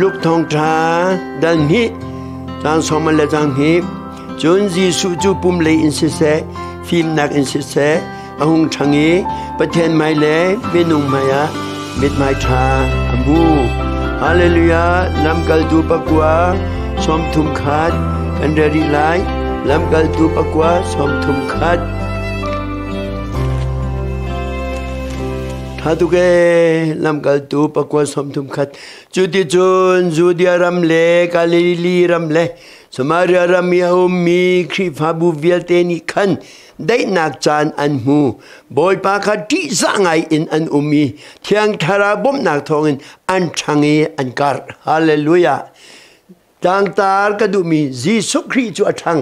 Luke thawngṭha dal hnih caang sawm le caang hnih. Cun Jesuh cu pum lei in siseh, fimnak in siseh, a hung ṭhang i Pathian hmai le minung hmaiah mithmai ṭha a hmu. Hallelujah! Lamkaltu pakua 31 kan rel rih lai. Lamkaltu pakua 31. Ṭha tuk ee, lamkaltu pakua 31. Cuticun Judea ram le Galilee ram le Samaria ram i a ummi Khrihfabu vialte nih khan daihnak caan an hmu. Bawipa kha ṭihzah ngai in an um i Thiang Thlarau bawmhnak thawngin an ṭhang i an karh. Hallelujah! Tlangtar ka duhmi Jesuh Khrih cu a ṭhang.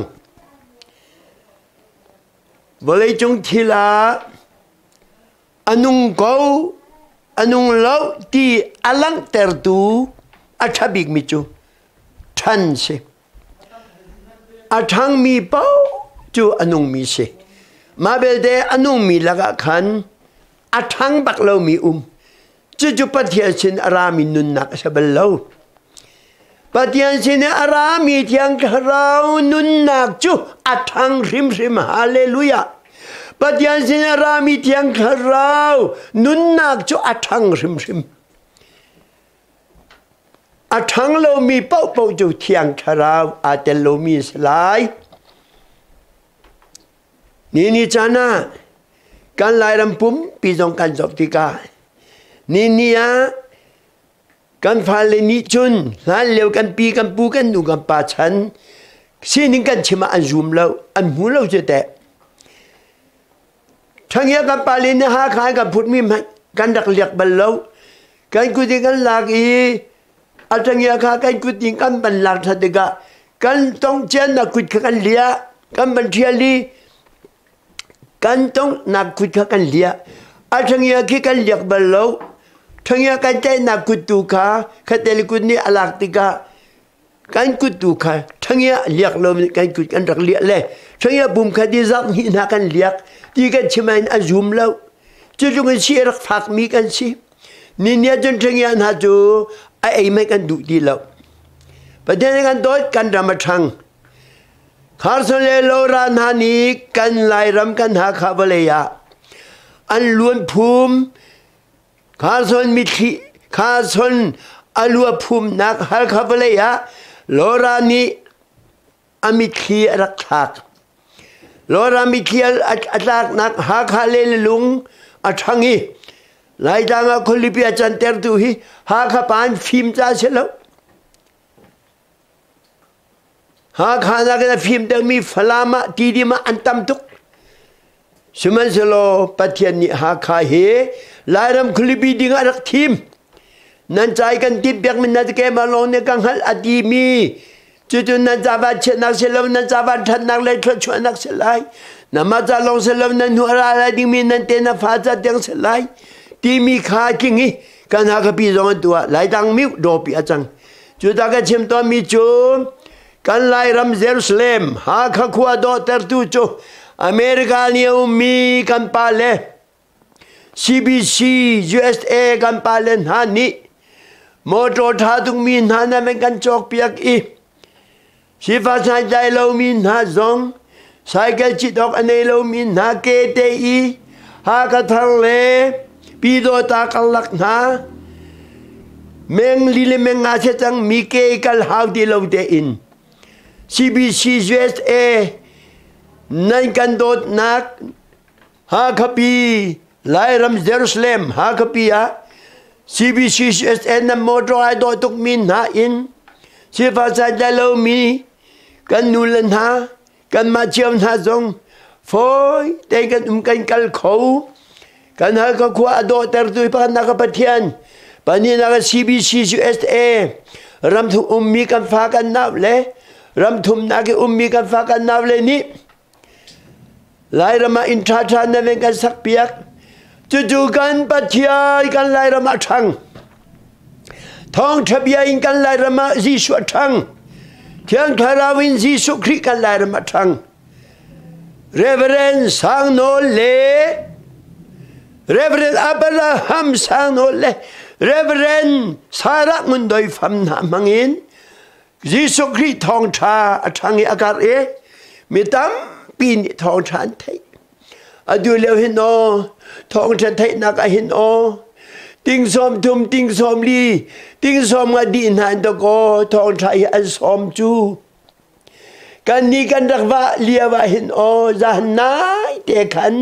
Vawleicung thil ah a nung ko, a nung lo ti a langhtertu a ṭha bikmi cu ṭhan si. A ṭhangmi paoh cu a nungmi si. Mah belte a nungmi lakah khan a ṭhang bak lomi um. Cucu Pathian sin a rami nunnak a si bal lo. Pathian sin i a rami Thiang Thlarau nunnak cu a ṭhang hrimhrim. Hallelujah! Pathian sin a rami Thiang Thlarau nunnak cu a ṭhang hrimhrim. A ṭhang lomi paohpaoh cu Thiang Thlarau aa tel lomi a si lai. Ni ni caan ah kan Lairam pumpi zong kan zoh tikah ni ni ah kan fale nih cun hlan lio kan pi kan pu kan nu kan pa chan sining kan chim ah an zum lo, an hmu lo cu teh. Ṭhangia kan pale nih Hakha in kan phutmi hmanh kan rak liak bal lo. Kan kut in kan lak i a ṭhangia kha kan kut in kan van lak ṭhan tikah kan tongciannak kut kha kan liah, kan van ṭhial i kan tonghnak kut kha kan liah. A ṭhangia khi kan liak bal lo. Ṭhangia kan tlaihnak kut tu kha khatel kut nih a lak tikah Kan kut tu kha ṭhangiah liak lo kan kut kan rak liah le ṭhangiah bum kha ti zarh hnih hna kan liak ti kan chim in a zum lo. Cutluk in si a rak fakmi kan si. Ni nia cun ṭhangiah hna cu a ei mei kan duh ti lo. Pathian nih kan dawt, kan ram a ṭhang. Kharson le Lora hna nih kan Lairam kan Hakha vawlei ah an luan phum. Khason mitthli Khason a lua phumnak Halkha vawlei ah Laura nih a mitthli a rak thlak. Laura mitthli a tlaknak Hakha le lung a ṭhang i Laitlang ah khualipi a cantertu hi Hakha pa an fim ca si lo. Hakha nakin a fim deuhmi Falam ah Tidim ah an tam tuk. Sihmanhsehlaw Pathian nih Hakha hi Lairam khualipi ding ah a rak thim. Nan ca i kan timhpiak mi na keimah lawng nih ka hngalh a timi cucu nan ca vanchiatnak si lo, nan ca vanṭhatnak le thluachuahnak si lai. Namah ca lawng si lo, nan hnu a ra lai dingmi nan te na fa ca tiang si lai timi kha tling i kan Hakha pi zong an tuah. Laitlang miu dawpi a cang. Cuta ka chim tawnmi cu kan Lairam Jerusalem Hakha khua dawhtertu cu America nih a ummi kan pale CBC USA kan pale hna nih motor ṭha tukmi hna na men kan cawkpiak i sifak santlai lomi hna zong cycle cit awk a nei lomi hna ke te i Hakha thar le Pyidawta karlak hna meng li le meng nga se cang mi ke kal hau ti lo tein CBC USA nan kan dawtnak Hakha pi Lairam Jerusalem Hakha pi ah CBC USA nan motor ai dawh tuk mi hna in sifak santlai lomi kan nu le hna kanmah cio hna zong fawi tein kan um kan kal kho. Kan Halkha khua a dawhtertu pakhatnak ka Pathian, pahnihnak ah CBC USA ramthum ummi kan fa kan nau le ramthumnak i ummi kan fa kan nau le nih Lairam ah inn ṭhaṭha na ven kan sakpiak. Cucu kan Pathian kan Lairam ah ṭhang. Thawngṭha bia in kan Lairam ah Jesuh a ṭhang. Thiang Thlarau in Jesuh Khrih kan Lairam ah ṭhang. Reverend Sang Nawl le Reverend Abraham Sang Nawl le Reverend Sarah Ngun Doi Fam hna hmangin Jesuh Khrih thawngṭha a ṭhang i a karh i mi tampi nih thawngṭha an theih. Atu lio hin aw thawngṭha theihnak ah hin aw ting sawm thum ting sawm li ting sawm nga dih hna in dakaw thawngṭha hi an sawm cu. Kan nih kan rak vah lio ah hin aw zan nai te khan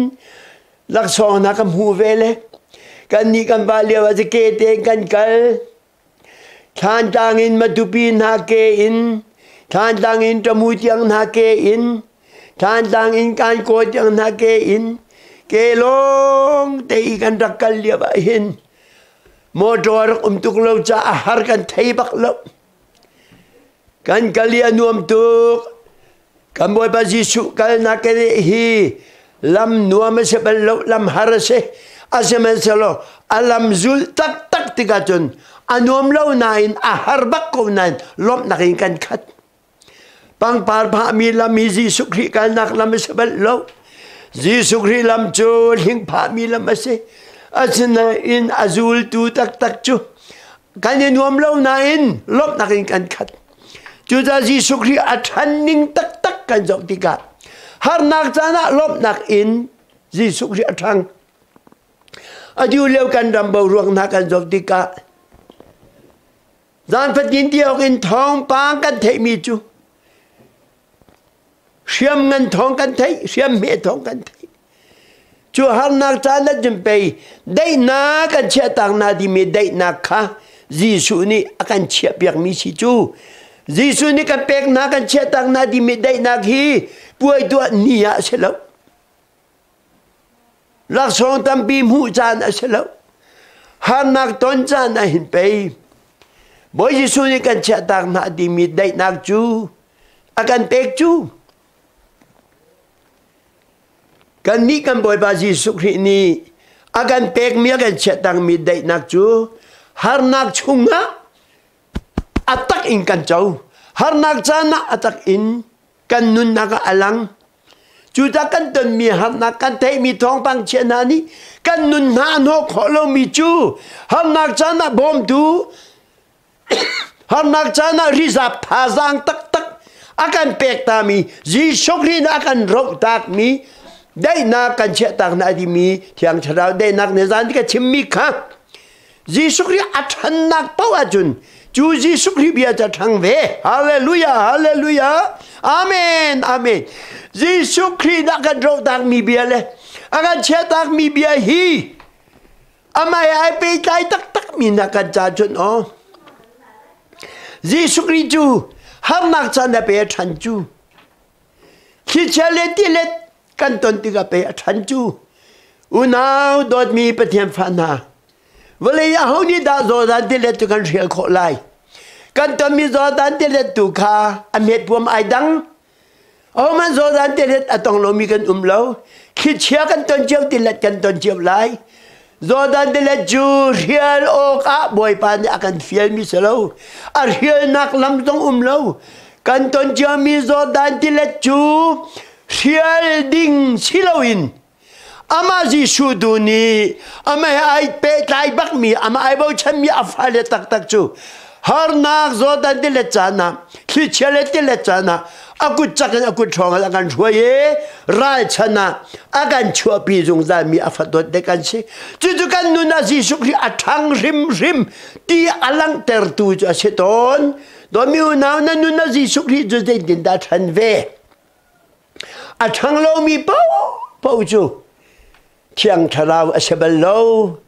laksawng hna ka hmu ve le kan nih kan vah lio ah ke te kan kal. Thlantlang in Matupi hna ke in, Thlantlang in Tamu tiang hna ke in, Thlantlang in Kankaw tiang hna ke in, ke lawng te i kan rak kal lio ah hin motor rak um tuk lo caah har kan thei bak lo. Kan kal i a nuam tuk. Kan Bawipa Jesuh kalnak ke hi lam nuam a si bal lo, lam har a si. Asihmanhsehlaw a lam zulh taktak tikah cun a nuam lo nain a har bak ko nain lawmhnak in kan khat. Pangpar phahmi lam hi Jesuh Khrih kalnak lam a si bal lo. Jesuh Khrih lam cu hling phahmi lam a si. Asinain a zultu taktak cu kan i nuam lo nain lawmhnak in kan khat. Cucaah Jesuh Khrih a ṭhan ning taktak kan zoh tikah harnak caan ah lawmhnak in Jesuh Khrih a ṭhang. Atu lio kan ram boruak hna kan zoh tikah zan fatin ti awk in thawngpang kan theihmi cu hriam ngan thawng kan theih, hriam hme thawng kan theih. Cu harnak caan ah cun pei daihnak kan chiahtak hna timi daihnak kha Jesuh nih a kan chiahpiakmi si cu. Jesuh nih kan pek hna kan chiahtak hna timi daihnak hi puai tuah ni ah a si lo. Laksawng tampi hmuh caan a si lo. Harnak ton caan ah hin pei Bawi Jesuh nih kan chiahtak hna timi daihnak cu a kan pek cu. Kannih kan Bawipa Jesuh Khrih nih a kan pekmi a kan chiahtangmi daihnak cu harnak chungah a tak in kan co. Harnak caan ah a tak in kan nunnak ah a lang. Cucaah kan tonmi harnak, kan theihmi thawngpang chia hna nih kan nun hna a hnawh khawh lomi cu harnak caan ah bawmtu Harnak caan ah rizap thazaang taktak a kan pek tami Jesuh Khrih nih a kan rohtakmi daihnak kan chiahtak hna timi Thiang Thlarau daihnak nih zan ka chimmi kha Jesuh Khrih a ṭhannak paoh ahcun cu Jesuh Khrih bia cu a ṭhang ve. Hallelujah, hallelujah, amen, amen. Jesuh Khrih nih a kan rohtakmi bia le a kan chiahtakmi bia hi Amah he ai pehtlai taktakmi na kan ca cun aw. Jesuh Khrih cu harnak caan a pe a ṭhan cu. Thlichia le tilet kan ton tikah pe a ṭhan cu. Unau dawtmi Pathian fa hna, vawlei ah ho nih dah Jordan tilet cu kan hrial khawh lai? Kan tonmi Jordan tilet tu kha a hmetpuam ai dang. Ahohmanh Jordan tilet a tong lomi kan um lo. Thlichia kan ton cio tilet kan ton cio lai. Jordan tilet cu hrial awkah Bawipa nih a kan fialmi si lo. A hrialnak lam zong um lo. Kan ton ciomi Jordan tilet cu hrial ding si loin Amah Jesuh tu nih amah he ai pehtlai bakmi, amah ai bochanmi a fale taktak cu harnak Jordan tilet caan ah, thlichia le tilet caan ah a kut cak in a kut ṭhawng in a kan hruai i ralchan ah a kan chuahpi zungzalmi a fadawt dek an si. Cucu kan nun ah Jesuh Khrih a ṭhang hrimhrim ti a langhtertu cu a si tawn. Dawmi unau na nun ah Jesuh Khrih cu zeitindah ṭhan ve? A ṭhang lomi paohpaoh cu Thiang Thlarau a si bal lo.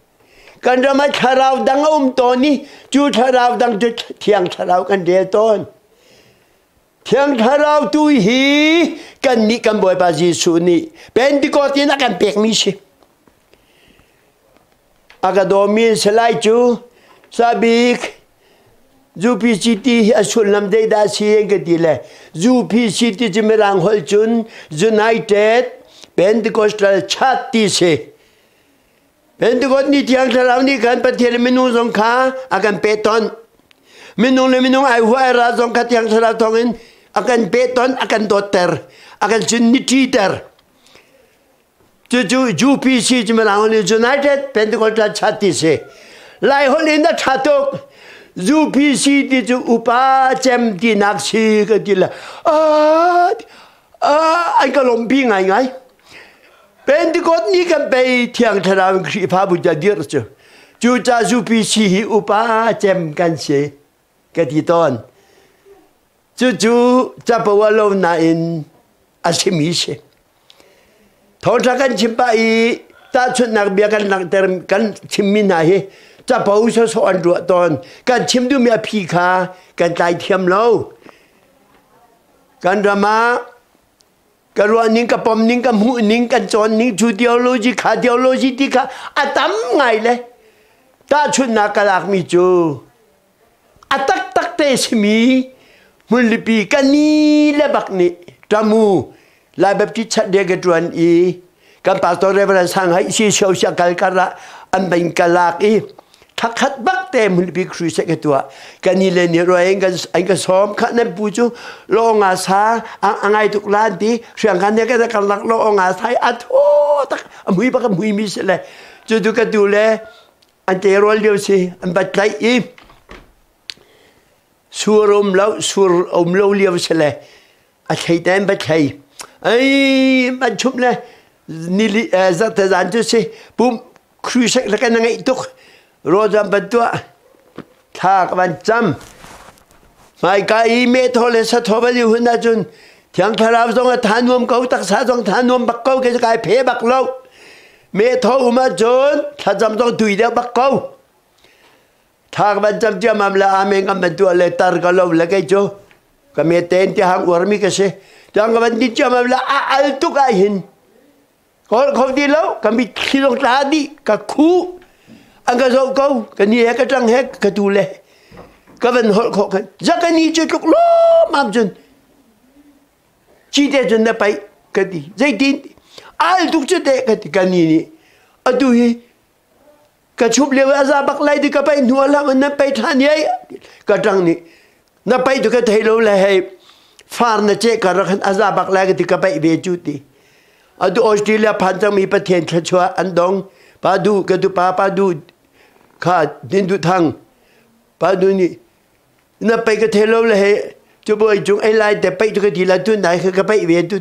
Kan ram ah thlarau dang a um tawn i cu thlarau dang cu Thiang Thlarau kan rel tawn. Thiang Thlarau tu hi kannih kan Bawipa Jesuh nih Pentecost in a kan pekmi si. A ka dawmi salai cu sabik UPCT hi a sullam zeidah a si an ka ti le UPCT cu Mirang holh cun United Pentecostal Church ti si. Pentecost ni Thiang Thlarau nih khan Pathian le minung zong kha a kan peh ton. Minung le minung ai hua ai ra zong kha Thiang Thlarau thawngin a kan peh ton, a kan dawtter, a kan sunniṭiter. Cucu UPC cu Mirang nih United Pentecostal Church ti si. Laiholh in a ṭha tuk. UPC ti cu upa cem tinak si ka ti le an ka lawmpi ngaingai. Pentecost ni kan pei Thiang Thlarau in Khrihfabu ca dirh cu. Cucaah UPC hi upa cem kan si ka ti tawn. Cucu capo a lo nain a simi si. Thawngṭha kan chim pah i tahchunhnak bia kan langhter kan chimmi hna hi capo sawsawh an ruah tawn. Kan chim duhmi a phi kha kan tlai thiam lo. Kan ram ah ka ruah ning ka pom ning ka hmuh ning kan cawn ning cu theology kha theology ti kha a tam ngai le tahchunhnak ka lakmi cu a taktak te simi hmunlipi ka ni le bak nih tamu Lai Baptist Church de ka tuan i kan pastor Reverend Sang Hai si sio sia kal kar ah an bain ka lak i thakhat bak te hmunlipi crusade ka tuah kan ni le ni roi an ka sawm kha nan pu cu lo nga sa a ngai tuk lan ti hriang kan ne ka kan lak lo nga sai a tho tak a mui bak a mui mi se le cu tu ka tu le an te rol lio si an bat tlaih i sur um lo sur um lo lio si le a thlei te an bat thlei ai man chum le nili zat zan cu si pum crusade le kan ngeih tuk rawzam ban tuah thla ka van cam hmaika i me tho le sa tho bal hun ahcun thiang thlarau zong a tha nuam ko taksa zong tha nuam bak ko ke kai phe bak lo me tho um ahcun thlacam zong tui deuh bak ko thla ka van cam ciammam le amen kan van tuah le tar ka lo le kei cu ka me ten ti hang uarmi ka si tiang ka van ti ciammam le a al tuk ah hin Kawl kho ti lo, ka mitthli zong tla dih, ka khu. An ka zoh ko, ka ni he ka ṭang he ka tu le. Ka van holh khawh khan. Za ka ni cu tluk lawmmam cun. Cite cun na paih ka ti. Zeitin? Al tuk cu teh ka ti. Ka ni nih. Atu hi ka chup lio a za bak lai ti ka paih hnu ah hlah na paih ṭhan ai ka ṭang nih na paih tu ka thei lo le hei far na ceh ka rak a za bak lai ka ti ka paih ve cu ti atu Australia phan cangmi Pathian thluachuah an dong pa du ka tu pa pa du kha din du thang pa du nih na pei ka thei lo le he cu bawi cung ei lai te pei tu ka ti la tu nai ka pei ve tu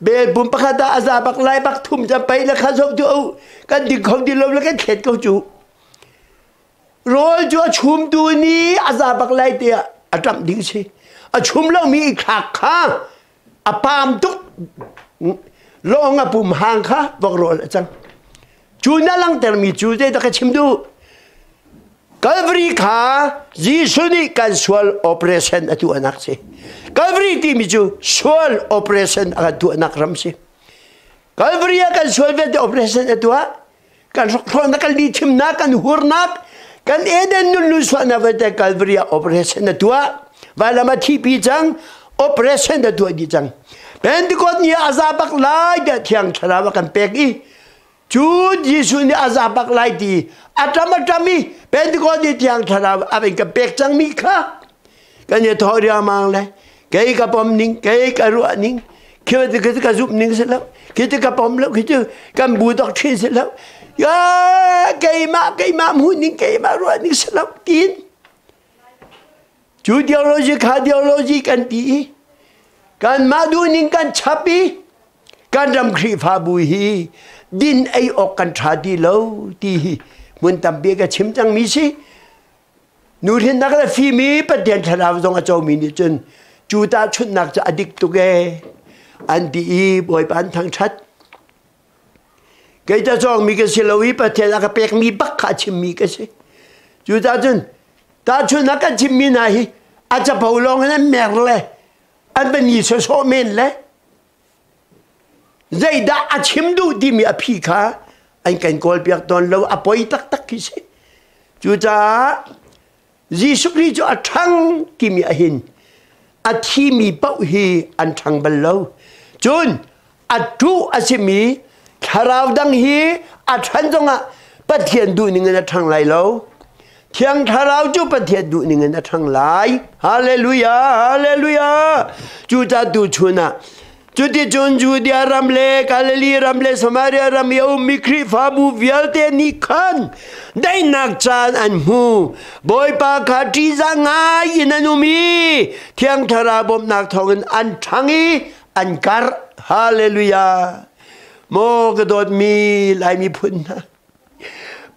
bel pum pakhat ah aza bak lai bak thum cha pei la kha zok tu au kan ding kho ti lo le kan thlet ko cu rawl cu a chum tu ni aza bak lai te a ṭamh ding si a chum lo mi i thlak kha a pam tuk lawng a pum hang kha vok rawl a cang cu na langter mi cu zeidah ka chim duh Calvary kha Jesuh nih kan sual operation a tuahnak si. Calvary timi cu sual operation a kan tuahnak ram si. Calvary ah kan sual vialte operation a tuah. Kan hrokhrawlnak, kan lihchimnak, kan hurnak, kan Eden nun lu sualnak vialte Calvary ah operation a tuah. Vailam a thipi cang, operation a tuah dih cang. Pentecost ni ah a za bak lai tiah Thiang Thlarau a kan pek i Cu Jesuh nih a za bak lai ti a ṭam a ṭam i Pentecost ni Thiang Thlarau a kan pek cangmi kha kan i thawh riangmang le kei ka pom ning kei ka ruah ning khi cu ka zumh ning si lo khi cu ka pom lo khi cu kan bu doctrine si lo ya keimah keimah hmuh ning keimah ruah ning si lo tiin Cu theology kha theology kan ti i kanmah duhning kan chap i kan ram Khrihfabu hi din ei awk kan ṭha ti lo ti hi hmun tampi ka chim cangmi si. Nuhrinnak le fim i Pathian thlarau zong a comi nih cun cu tahchunhnak cu a dik tuk ee an ti i Bawipa an thangṭhat. Kei ta cawngmi ka si lo i Pathian a ka pekmi bak kha a chimmi ka si. Cucaah cun tahchunhnak kan chimmi hna hi a capo lawng in an mer le an van i sawsawh men le zeidah a chim duh timi a phi kha an kan kawlpiak tawn lo a poi taktak khi si. Cucaah Jesuh Khrih cu a ṭhang timi ahhin a thimi paoh hi an ṭhang bal lo. Cun a ṭuh a simi thlarau dang hi a ṭhan zongah Pathian duhning in a ṭhang lai lo. Thiang Thlarau cu Pathian duhning in a ṭhang lai. Hallelujah! Hallelujah! Cucaah tuchun ah. Cuticun Judea ram le Galilee ram le Samaria ram i a ummi Khrihfabu vialte nih khan daihnak caan an hmu. Bawipa kha ṭihzah ngai in an um i Thiang Thlarau bawmhnak thawngin an ṭhang i an karh. Hallelujah! Maw ka dawtmi Lai miphun hna,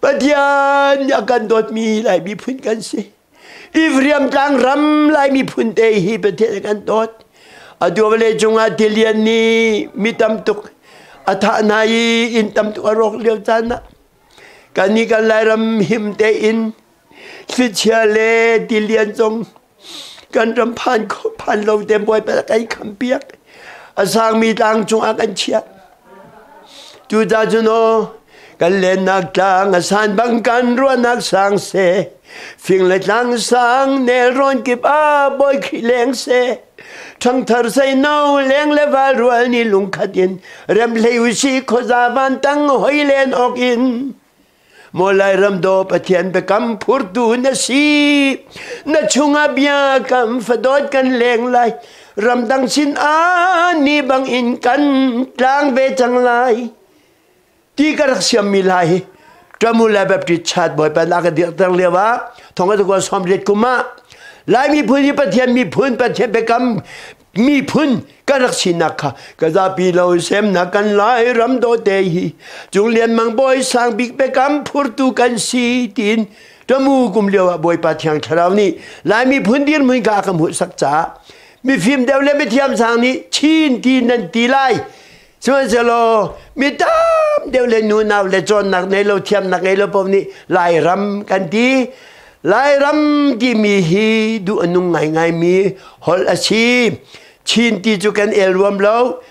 Pathian a kan dawtmi Lai miphun kan si. Ifriam tlang ram Lai miphun te hi Pathian a kan dawt. Atu vawlei cungah tilian nih mi tam tuk a thah hna i inn tam tuk a rawk lio caan ah kannih kan Lairam him tein thlichia le tilian zong kan ram phan kho phan lo te Bawipa kan kham piak. A sangmi tlang cungah kan chiah. Cucaah cun aw kan lennak tlang a san bang kan ruahnak sang seh. Fing le tlang sang nelrawn kip ah Bawi Khrih leng seh. Ṭhangthar seino leng le val rual ni lungkhat in rem hlei usih khuaza van tang hoi len awk in. Maw Lairam daw Pathian biakam phurtu na si. Na chungah bia kam fadawt kan leng lai. Ramdang sin ah ni bang in kan tlang ve cang lai. Ti ka rak siammi lai hi Ṭamu Lai Baptist Church Bawipa na ka dirter lio ah thong a 38 kum ah Lai miphun hi Pathian miphun Pathian biakam miphun ka rak sinak kha ka zapi lo semnak kan lai ram do te hi cung lian mang bawi sang bik biakam phurtu kan si tiin tamu kum lio ah bawipa thiang thlarau nih lai miphun dirhmun ka ka hmuh sak caah mifim deuh le mithiam sang nih chin ti nan ti lai sihmanhsehlaw mi tam deuh le nunau le cawnnak nei lo thiamnak ngei lo paoh nih lairam kan ti Lairam timi hi duh a nung ngaingaimi holh a si. Chin ti cu kan el ruam lo.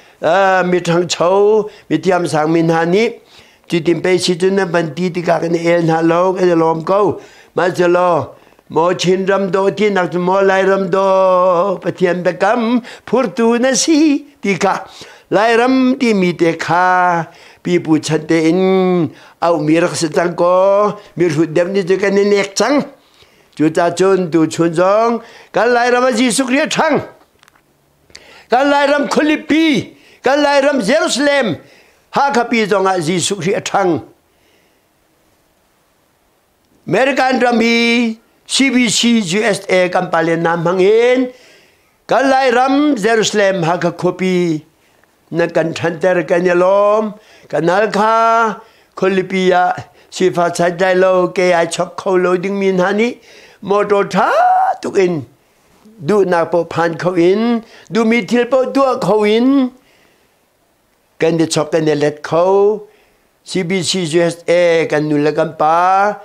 Mi ṭhangcho, mi thiamsang mi hna nih cutin pei si cun nan van ti tikah kan el hna lo, kan i lawm ko. Mahselaw, maw Chin ram daw tinak cu maw Lairam daw Pathian biakam phurtu na si ti kha Lairam timi te kha pipu chan tein auhmi rak si cang kaw mihrut deuh nih cu kan i nek cang. Cucaah cun tuchun zong kan Lairam ah Jesuh Khrih a ṭhang. Kan Lairam khualipi, kan Lairam Jerusalem, Hakhapi zong ah Jesuh Khrih a ṭhang. American ram hi CBC USA kan pale hna hmang in kan Lairam Jerusalem Hakha khuapi na kan ṭhanter kan i lawm. Kan Halkha khualipi ah sifak santlai lo ke ai chok kho lo dingmi hna nih motor ṭha tuk in duhnak paoh phan kho in duhmi thil paoh tuah kho in kan i chok kan i let kho. CBC USA kan nu le kan pa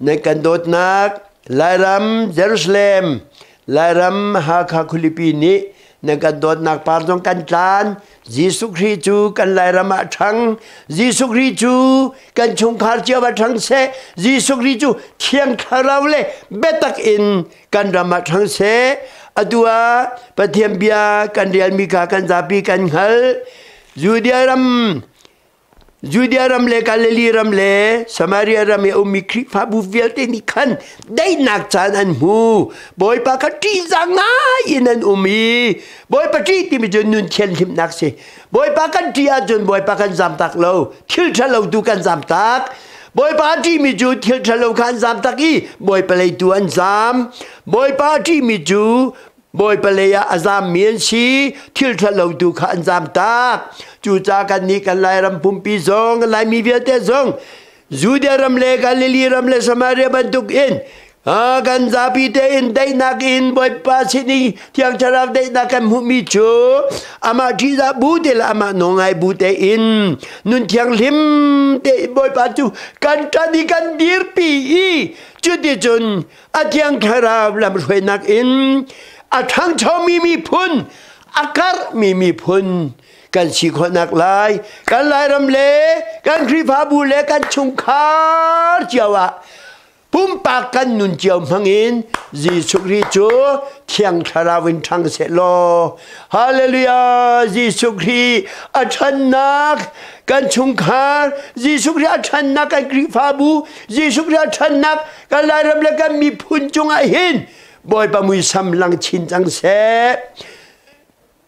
nan kan dawtnak Lairam Jerusalem Lairam Hakha khualipi nih nan kan dawtnak par zong kan tlan Jesuh Khrih cu kan Lairam ah ṭhang Jesuh Khrih cu kan chungkhar cio ah ṭhang seh Jesuh Khrih cu Thiang Thlarau le biatak in kan ram ah ṭhang seh atu ah Pathian bia kan relmi kha kan zapi kan hngalh Judea ram Judea ram le Galilee ram le Samaria ram i a ummi Khrihfabu vialte nih khan daihnak caan an hmu. Bawipa kha ṭihzah ngai in an um i Bawipa ṭih timi cu nun thianhlimnak si. Bawipa kan ṭih ahcun Bawipa kan zamtak lo, thil ṭhalo tu kan zamtak. Bawipa a ṭihmi cu thil ṭhalo kha an zamtak i Bawipa lei tu an zam. Bawipa a ṭihmi cu Bawipa lei ah a zammi an si, thil ṭhalo tu kha an zamtak. Cucaah kannih kan Lairam pumpi zong, Laimi vialte zong, Judea ram le Galilee ram le Samaria bantuk in kan zapi tein daihnak in Bawipa sin i Thiang Thlarau daihnak kan hmuhmi cu amah ṭihzah bu te le amah nawngai bu tein nun thianghlim te Bawipa cu kan ṭan i kan dirpi i cuticun a Thiang Thlarau lamhruainak in a ṭhangchomi miphun, a karhmi miphun kan si khawhnak lai kan Lairam le kan Khrihfabu le kan chungkhar cio ah pumpak kan nun cio hmangin Jesuh Khrih cu Thiang Thlarau in ṭhang seh law Hallelujah Jesuh Khrih a ṭhannak kan chungkhar Jesuh Khrih a ṭhannak kan Khrihfabu Jesuh Khrih a ṭhannak kan Lairam le kan miphun cungah hin Bawipa muisam lang chin cang seh.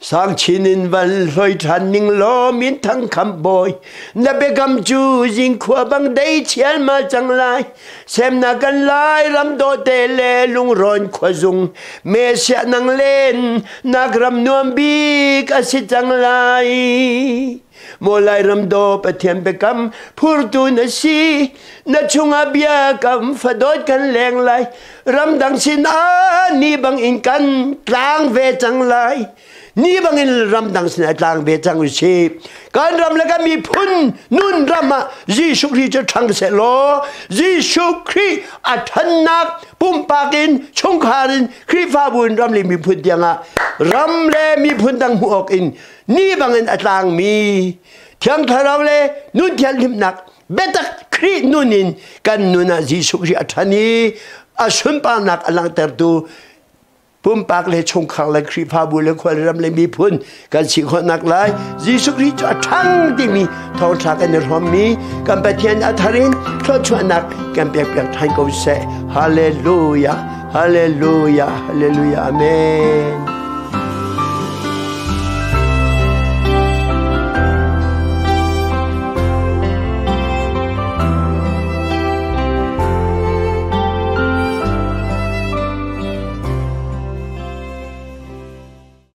Sangchin in van hloi ṭhan ning law min thang kham bawi na biakam cu zingkhua bang dei chial ma cang lai semnak kan lai ram dawte le lungrawn khuazung me sia nang len nak ram nuam bik a si cang lai Maw Lairam daw Pathian biakam phurtu na si na chungah biakam fadawt kan leng lai ramdang sin ah ni bang in kan tlang ve cang lai ni bang in ramdang sin ah tlang ve cang usih kan ram le kan miphun nun ram ah Jesuh Khrih cu ṭhang seh law Jesuh Khrih a ṭhannak pumpak in chungkhar in Khrihfabu in ram le miphun tiangah ram le miphun dang hmuh awk in ni bangin a tlangmi Thiang Thlarau le nun thianghlimnak biatak Khrih nun in kan nun ah Jesuh Khrih a ṭhan i a sunparnak a langhtertu pumpak le chungkhar le Khrihfabu le khualram le miphun kan si khawhnak lai Jesuh Khrih cu a ṭhang timi thawngṭha kan i hrawmmi kan Pathian a thar in thluachuahnak kan pekpiak ṭhan ko seh. Hallelujah, Hallelujah, Hallelujah, Amen.